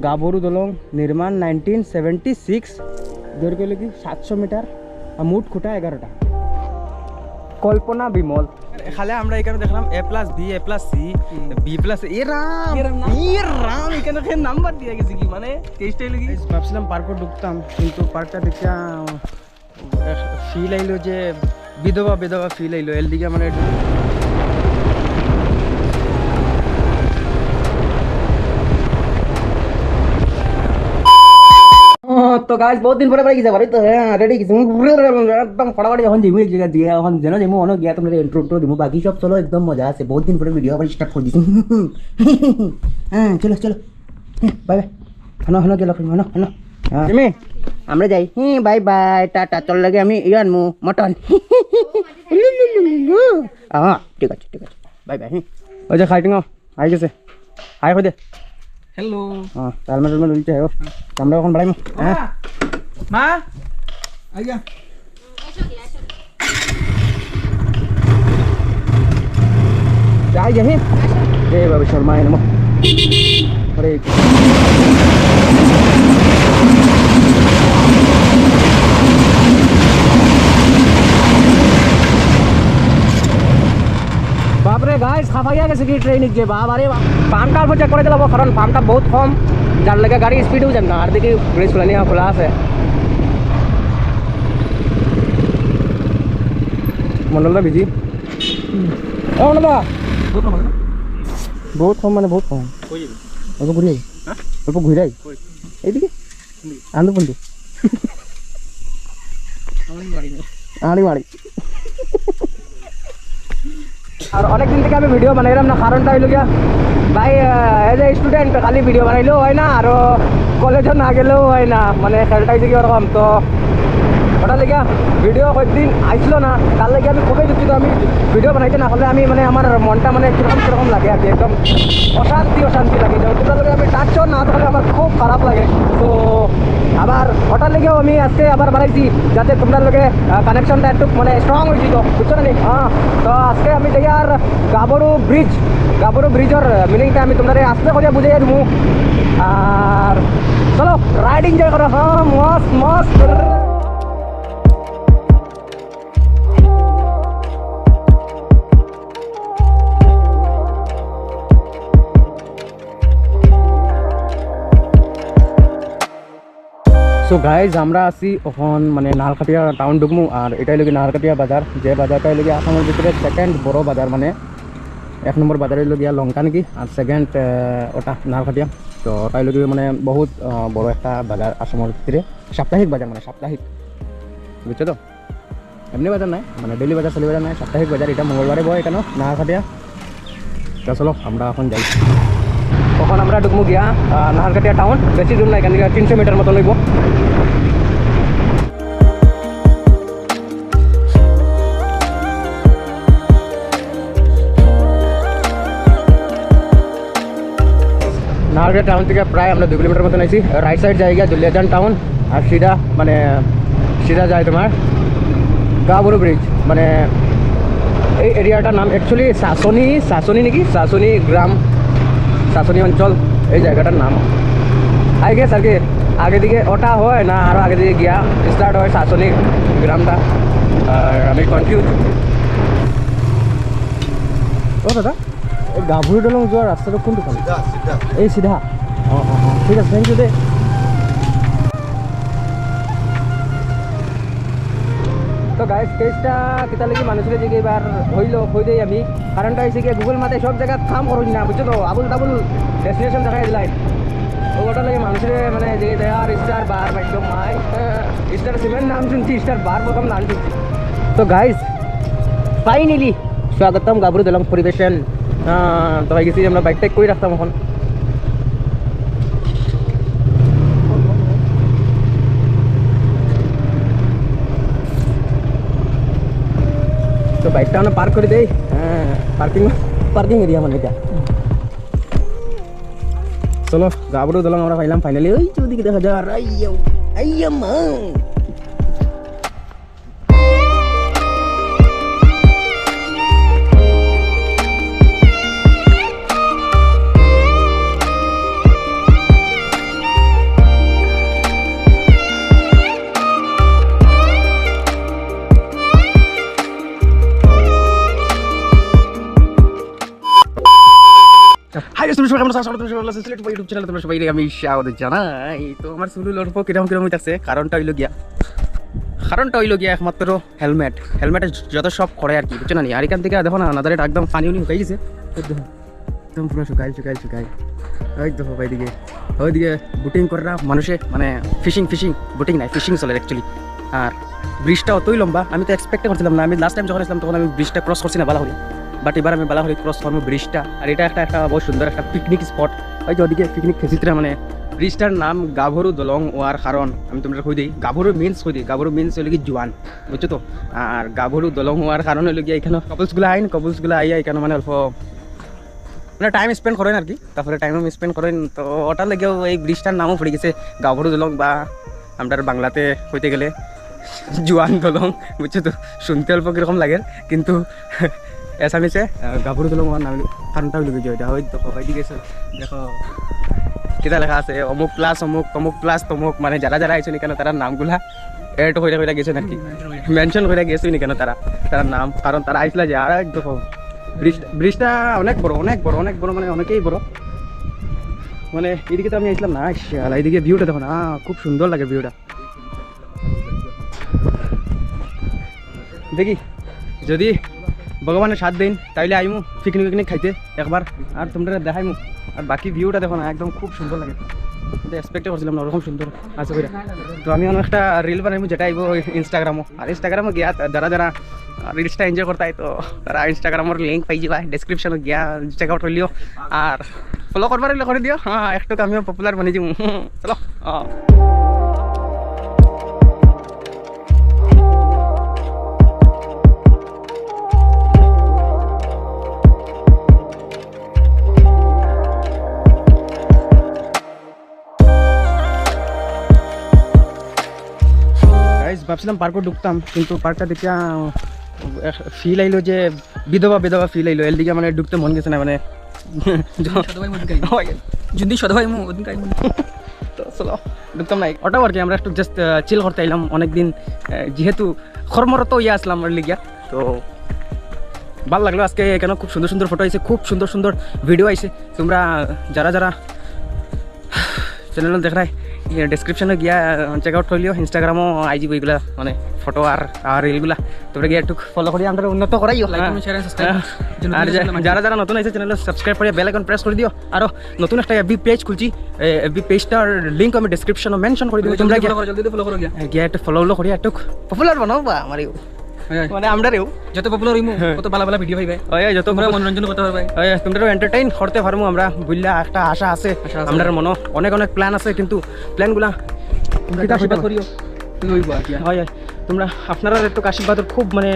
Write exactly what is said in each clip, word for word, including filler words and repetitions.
গাবরু দলং নির্মাণ nineteen seventy six, দৈর্ঘ্য হলো কি সাতশো মিটার আর মোট খুঁটা এগারোটা। কল্পনা বিমল। খালে আমরা এখানে দেখলাম এ প্লাস বি, এ প্লাস সি, বি প্লাস এ রাম, এ রাম না। এ রাম, এখানে নাম্বার দিয়ে গেছে কি, মানে, কেসটা হলো কি? ভাবছিলাম পার্কে ঢুকতাম, কিন্তু পার্কটা দেখে ফিল আইলো যে বিধবা বিধবা ফিল আইলো, এর দিকে মানে একটু। ও, তো গাইস, বহুত দিন পরে বাড়ি গেছে, বাড়ি তো, হ্যাঁ, রেডি গেছি, একদম ফটাফটি এখন জিমু এক জায়গা দিয়ে, এখন যেন জিমু অনেক গিয়া তোমরা ইন্ট্রো ইন্ট্রো দিমু, বাকি সব চলো, একদম মজা আছে, বহুত দিন পরে ভিডিও আবার স্টার্ট করে দিছি। হ্যাঁ, চলো চলো, বাই বাই। হনো হনো গেল, হনো হনো। হ্যাঁ। জিমি, আমরা যাই। হুম, বাই বাই, টাটা। তোর লাগে আমি ইয়ে আনমু, মটন। হ্যাঁ, ঠিক আছে, ঠিক আছে, বাই বাই। হুম। ওই যে খাইটিং আই গেছে, হাই কই দে। হ্যালো। হ্যাঁ, তালমা টালমা লইতে হয়। আমরা এখন বাড়াইমু। হ্যাঁ। মা, আইয়া। যাই, যাই। জয় বাবা শর্মায় নমঃ। হরে কৃষ্ণ। বাপরে গাইস, খাফাইয়া গেছে কি ট্রেন যে, বাবারে বাপ। পাম্পটা অল্প চেক করে দিলাম, কারণ পাম্পটা বহুত কম, যার লাগে গাড়ি স্পিডেও যায় না। আর দেখি ব্রেক খোলা নিয়ে খোলা আছে। মন্ডলটা বিজি। ও মন্ডলদা। বহুত কম মানে? বহুত কম মানে বহুত কম। কই যাবি? অল্প ঘুরে আই। হ্যাঁ? অল্প ঘুরে আই। কই? এইদিকে। আনন্দ বন্ধু। আড়ি মারি। আর অনেক দিন থেকে আমি ভিডিও বানাইলাম না, কারণটা হইল গিয়া, ভাই, এজ এ স্টুডেন্ট খালি ভিডিও বানাইলেও হয় না, আরো কলেজও না গেলেও হয় না, মানে খেলটাই থেকে ওরকম। তো ওটা লেগে ভিডিও কয়েকদিন আইছিল না, তার লেগে আমি খুবই দুঃখিত। আমি ভিডিও বানাইতে না পারলে আমি, মানে, আমার মনটা, মানে, কিরকম কিরকম লাগে আর কি, একদম অশান্তি অশান্তি লাগে। যেমন তোমরা লোকে আমি টাচও না তাহলে আমার খুব খারাপ লাগে। তো আবার ওটার লেগেও আমি আজকে আবার বানাইছি, যাতে তোমরা লোকে কানেকশনটা একটু, মানে, স্ট্রং হয়েছিল, বুঝছো না নি? হ্যাঁ, তো আজকে আমি যাই আর গাবরু ব্রিজ, গাবরু ব্রিজের মিনিংটা আমি তোমরা আস্তে করে বুঝাই দেবো। আর চলো, রাইড এনজয় করো। হ্যাঁ, মস্ত মস্ত। সো গাইজ, আমরা আছি এখন, মানে, নারকাটিয়া টাউন ঢুকমু। আর এটাই লগি নারকাটিয়া বাজার, যে বাজারটা হইল গিয়া আসামের ভিতরে সেকেন্ড বড় বাজার, মানে, এক নম্বর বাজার হইল গিয়া লঙ্কা নাকি, আর সেকেন্ড ওটা নারকাটিয়া। তো ওটাই লগি, মানে, বহুত আহ, বড় একটা বাজার আসামের ভিতরে, সাপ্তাহিক বাজার, মানে, সাপ্তাহিক, বুঝছো তো? এমনি বাজার নাই, মানে, ডেইলি বাজার, সেলি বাজার নাই, সাপ্তাহিক বাজার। এটা মঙ্গলবারে বয় এখানে নারকাটিয়া। তো চলো, আমরা এখন যাই। এখন আমরা ঢুকমু গিয়া আহ, নারকাটিয়া টাউন। বেশি দূর না, এখান থেকে তিনশো মিটার মতো লইব। নারকেল টাউন থেকে প্রায় আমরা দুই কিলোমিটার মতন আইছি। রাইট সাইড যায় গিয়া দুলিয়াজান টাউন, আর সিধা, মানে, সিধা যায় তোমার গাবরু ব্রিজ। মানে, এই এরিয়াটার নাম অ্যাকচুয়ালি শাসনি, শাসনি নাকি, শাসনি গ্রাম, শাসনি অঞ্চল, এই জায়গাটার নাম। আই গেস আর কি, আগে দিকে ওটা হয় না, আরো আগে দিকে গিয়া স্টার্ট হয় শাসনি গ্রামটা। আর আমি কনফিউজ। ও দাদা, এই গাভরু দলং যাওয়ার রাস্তাটা কোনটা? সিধা, সিধা। এই সিধা। ও, ও, ও, ঠিক আছে, থ্যাংক ইউ দে। তো গাইস, কেসটা কিতা লাগি মানুষরে দিকে এবার হইল, কই দেই আমি। কারণটা হইছে কি, গুগল মাতে সব জায়গা কাম করুন না, বুঝছো তো? আবুল তাবুল ডেস্টিনেশন দেখাই দিলাই। ও, ওটা লাগে মানুষরে, মানে, যে দেয়ার স্টার বার, একদম মাই, স্টার সিমেন্ট নাম শুনছি, স্টার বার প্রথম নাম শুনছি। তো গাইস, ফাইনালি স্বাগতম গাবরু দলং পরিবেশন। আহ, তো হয়ে গেছি, আমরা বাইক টাইক কই রাখতাম এখন। তো বাইকটা আমরা পার্ক করে দেই। হ্যাঁ, পার্কিং, পার্কিং এরিয়া মানে এটা। চলো, গাবরু দলং আমরা পাইলাম ফাইনালি। ওই যে ওদিকে দেখা যায়, আর আইয়া, আইয়া মা। আমরা আশা করি তোমরা সবাই ভালো আছো। সিলেট YouTube channel তোমরা সবাই আমি স্বাগত জানাই। তো আমার চুল উলার পর কিরকম কিরকম হইতাছে, কারণটা হইলো গিয়া, কারণটা হইলো গিয়া একমাত্র হেলমেট। হেলমেটে যত সব করে আর কি, বুঝছো না নি? আর এখান থেকে দেখো না, নাদারে একদম পানি উনি হয়ে গেছে। এই দেখো, একদম পুরো শুকাই শুকাই শুকাই। ওই দেখো ভাই দিকে, ওইদিকে বোটিং করার মানুষে, মানে ফিশিং, ফিশিং, বোটিং নাই, ফিশিং চলে অ্যাকচুয়ালি। আর ব্রিজটা অতই লম্বা, আমি তো এক্সপেক্ট করছিলাম না। আমি লাস্ট টাইম যখন আসলাম তখন আমি ব্রিজটা ক্রস করছি না বালা করি, বাট এবার আমি বালা করি ক্রস করবো ব্রিজটা। আর এটা একটা, একটা বহুত সুন্দর একটা পিকনিক স্পট। ওই যে ওদিকে পিকনিক খেছিতরা, মানে ব্রিজটার নাম গাভরু দলং হওয়ার কারণ আমি তোমরা কই দিই, গাভরু মিন্স কই দিই, গাভরু মিন্স হইলো কি জোয়ান, বুঝছো তো? আর গাভরু দলং হওয়ার কারণ হইলো গিয়া এখানে কাপলস গুলা আইন, কাপলস গুলা আইয়া এখানে মানে অল্প মানে টাইম স্পেন্ড করেন আর কি। তারপরে টাইম স্পেন্ড করেন, তো ওটার লাগেও এই ব্রিজটার নামও পড়ে গেছে গাভরু দলং, বা আমরা বাংলাতে কইতে গেলে জোয়ান দলং, বুঝছো তো? শুনতে অল্প কিরকম লাগে, কিন্তু অ্যাসামিসে আহ, গাভরু দলং হওয়ার নাম, কারণটা হইলো কি যে ওইটা ওই দেখো ভাই দিকে এসো, দেখো কিতা লেখা আছে, অমুক প্লাস অমুক, তমুক প্লাস তমুক, মানে যারা যারা আইছেন এখানে তারা নামগুলা এড করে করে গেছেন আর কি, মেনশন করে গেছেন এখানে তারা, তারা নাম, কারণ তারা আইসলা যে আর এক দেখো ব্রিজ, ব্রিজটা অনেক বড়, অনেক বড়, অনেক বড়, মানে অনেকেই বড়। মানে এদিকে তো আমি আইসলাম না, শালা, এদিকে ভিউটা দেখো না, খুব সুন্দর লাগে ভিউটা। দেখি যদি ভগবানে সাথ দেন তাইলে আইমু পিকনিক পিকনিক খাইতে একবার, আর তোমরা দেখাইমু। আর বাকি ভিউটা দেখো না, একদম খুব সুন্দর লাগে, কিন্তু এক্সপেক্ট করছিলাম না ওরকম সুন্দর আছে কইরা। তো আমি অন্য একটা রিল বানাইমু যেটা আইবো ইনস্টাগ্রামও, আর ইনস্টাগ্রামও গিয়া যারা যারা রিলসটা এনজয় করতায় তো তারা ইনস্টাগ্রামর লিংক পাই যাবা ডেসক্রিপশনে গিয়া চেক আউট করিলিও, আর ফলো করবার হইলে করে দিও। হ্যাঁ, একটু আমিও পপুলার বানি যাবো। চলো। আহ। গাইস, ভাবছিলাম পার্কও ঢুকতাম, কিন্তু পার্কটা দেখিয়া ফিল আইলো যে বিধবা বিধবা ফিল আইলো, এর দিকে মানে ঢুকতে মন গেছে না, মানে সদয় মুখ গাই। হয়। যদি সদয় মুখ ওদিন গাই। তো চলো, ঢুকতাম না। ওটাও আর কি, আমরা একটু জাস্ট চিল করতে আইলাম অনেকদিন, আহ, যেহেতু কর্মরত হইয়া আসলাম আর লিগিয়া, তো ভালো লাগলো। আজকে এখানে খুব সুন্দর সুন্দর ফটো আইছে, খুব সুন্দর সুন্দর ভিডিও আইছে। তোমরা যারা যারা চ্যানেল দেখরায়, ডেসক্রিপশনে গিয়া চেক আউট করিলিও, ইনস্টাগ্রামও আইজি বইগুলা, মানে ফটো আর আর রিলগুলা। তোমরা গিয়া একটু ফলো করি আমরা উন্নত করাইও। Like, comment, share and subscribe। হ্যাঁ। আর যে- যারা যারা নতুন আইছে চ্যানেল সাবস্ক্রাইব করিয়া বেল আইকন প্রেস করে দিও। আরো নতুন একটা এফবি পেজ খুলছি, এফবি পেজটার লিংক আমি ডেসক্রিপশনে মেনশন করে দিব। তোমরা গিয়া ফলো করো, জলদি ফলো করো গিয়া। গিয়া একটু ফলো করিয়া একটু পপুলার বানাও বা আমারেও। হয়, হয়। মানে আমরারেও। যত পপুলার হইমু, হ্যাঁ। তত ভালা ভালা ভিডিও পাইবে। হয়, হয়, যত তোমরা পপুলার মনোরঞ্জন করতে পারবে। হয়, হয়, তোমরা এন্টারটেইন করতে পারমু আমরা, বুঝলা, একটা আশা আছে। আশা আছে। আমরার মনো অনেক অনেক প্ল্যান আছে, কিন্তু প্ল্যানগুলা তোমরা কিতা আশীর্বাদ কইতাম? করিও। তুই হইবো আর কি। হয়, হয়। তোমরা আপনারার একটু আশীর্বাদর খুব মানে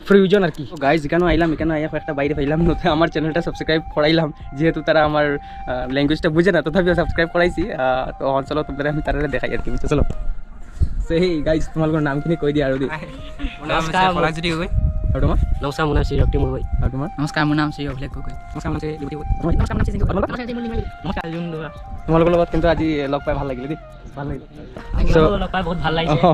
প্রয়োজন আর কি। তো গাইস, এখানে আইলাম, এখানে আইয়া কয়েকটা বাইরে পাইলাম, নতুন আমার চ্যানেলটা সাবস্ক্রাইব করাইলাম, যেহেতু তারা আমার ল্যাঙ্গুয়েজটা বুঝে না, তথাপিও সাবস্ক্রাইব করাইছি। আহ, তো চলো, তোমরা আমি তারা দেখাই আর কি, বুঝছো? চলো। সেই গাইস, তোমার নাম কিনি কই দিয়া আর দি। নমস্কার। পলাশ জি গগৈ। আর তোমার? নমস্কার, মোর নাম শ্রী রক্তিম গগৈ। আর তোমার? নমস্কার, মোর নাম শ্রী অভিলেখ গগৈ। নমস্কার, মোর নাম শ্রী বিউটি গগৈ। নমস্কার, মোর নাম শ্রী সিং গগৈ। নমস্কার, জুন দুয়া। তোমার লগে কিন্তু আজি লগ পাই ভালা লাগিল দি। ভালা লাগিল। So, লগ পাই বহুত ভালা লাগিছে। অ,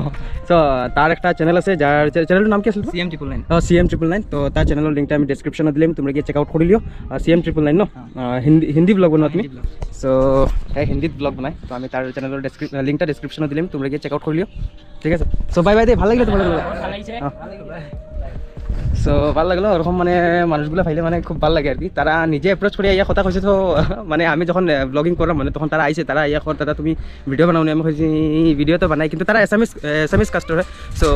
so, তার একটা চ্যানেল আছে, যার চ্যা-, চ্যানেলটার নাম কি আছিল? CM triple nine. অ, সিএম ট্রিপল নাইন। তো তার চ্যানেলর লিংকটা আমি ডেসক্রিপশনে দিলাম, তোমরা গিয়া চেক আউট করিলিও। আহ, সিএম ট্রিপল নাইন, না? হ্যাঁ। আহ, হিন্দি, হিন্দি ব্লগ বানাও তুমি? হিন্দি ব্লগ। So, হ্যাঁ, হিন্দি ব্লগ বানাই। তো আমি তার চ্যানেলর ডেসক্রি-, লিংকটা ডেসক্রিপশনে দিলাম, তোমরা গিয়া চেক আউট করিলিও। ঠিক আছে? So, বাই বাই দে, ভালা লাগিল তোমার লগে। ভালা লাগিছে। হ্যাঁ। So, ভালা লাগলো, ওরকম মানে মানুষগুলা পাইলে মানে খুব ভালা লাগে আর কি। তারা নিজে অ্যাপ্রোচ করি আইয়া কথা কইছে তো, মানে আমি যখন, আহ, ব্লগিং করলাম মানে তখন তারা আইছে, তারা আইয়া কর, "দাদা তুমি ভিডিও বানাও নি?" আমি কইছি, "ভিডিও তো বানাই, কিন্তু তারা অ্যাসামিস, আহ, অ্যাসামিস কাস্টমার, so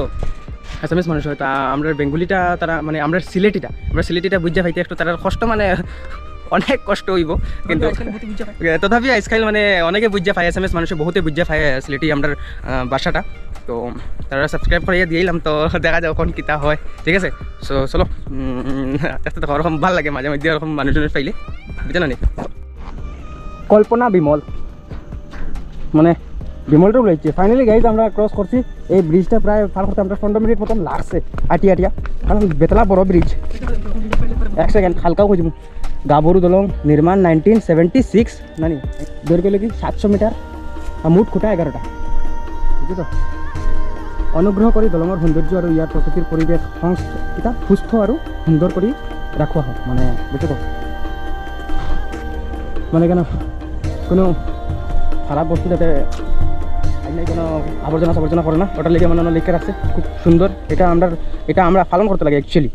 অ্যাসামিস মানুষ হয়, তা আমরা বেঙ্গলিটা তারা মানে আমরা সিলেটিটা, আমরা সিলেটিটা বুঝা পাইতে একটু তারার কষ্ট মানে অনেক কষ্ট হইব, কিন্তু আজকাল বহুত বুঝা পায়। এ, তথাপি আজকাল মানে অনেকে বুঝা পায়, অ্যাসামিস মানুষে বহুতে বুঝা পায় সিলেটি আমরার, আহ, ভাষাটা।" তো তারা সাবস্ক্রাইব করিয়া দিলাম, তো দেখা যাক কোন কিতা হয়, ঠিক আছে? So চলো, উম, দেখতে দেখো, ওরকম ভালা লাগে মাঝে মধ্যে ওরকম মানুষ টানুষ পাইলে, বুঝছো না নি? কল্পনা বিমল, মানে বিমলটা উলাইছে। ফাইনালি গাইস, আমরা ক্রস করছি এই ব্রিজটা, প্রায় পার করতে আমরা পনেরো মিনিট মতন লাগছে আটিয়া আটিয়া, কারণ বেতলা বড় ব্রিজ। এক সেকেন্ড, হালকাও খুঁজবো। গাভরু দলং নির্মাণ নাইনটিন সেভেন্টি সিক্স, নানি দৈর্ঘ্য হলো কি সাতশো মিটার, আর মোট খুঁটা এগারোটা, বুঝছো তো? অনুগ্রহ করি দলঙর সৌন্দর্য আৰু ইয়াৰ প্ৰকৃতিৰ পৰিৱেশ সংস্থ-, কিতা সুস্থ আৰু সুন্দৰ কৰি ৰাখোৱা হওক, মানে, বুঝছো তো? মানে কেন কোনো খারাপ বস্তু যাতে কোনো আবর্জনা সাবর্জনা করে না, ওটার লেগে মানে ওরা লিখে রাখছে। খুব সুন্দর। এটা আমরা, এটা আমরা পালন করতে লাগে অ্যাকচুয়ালি।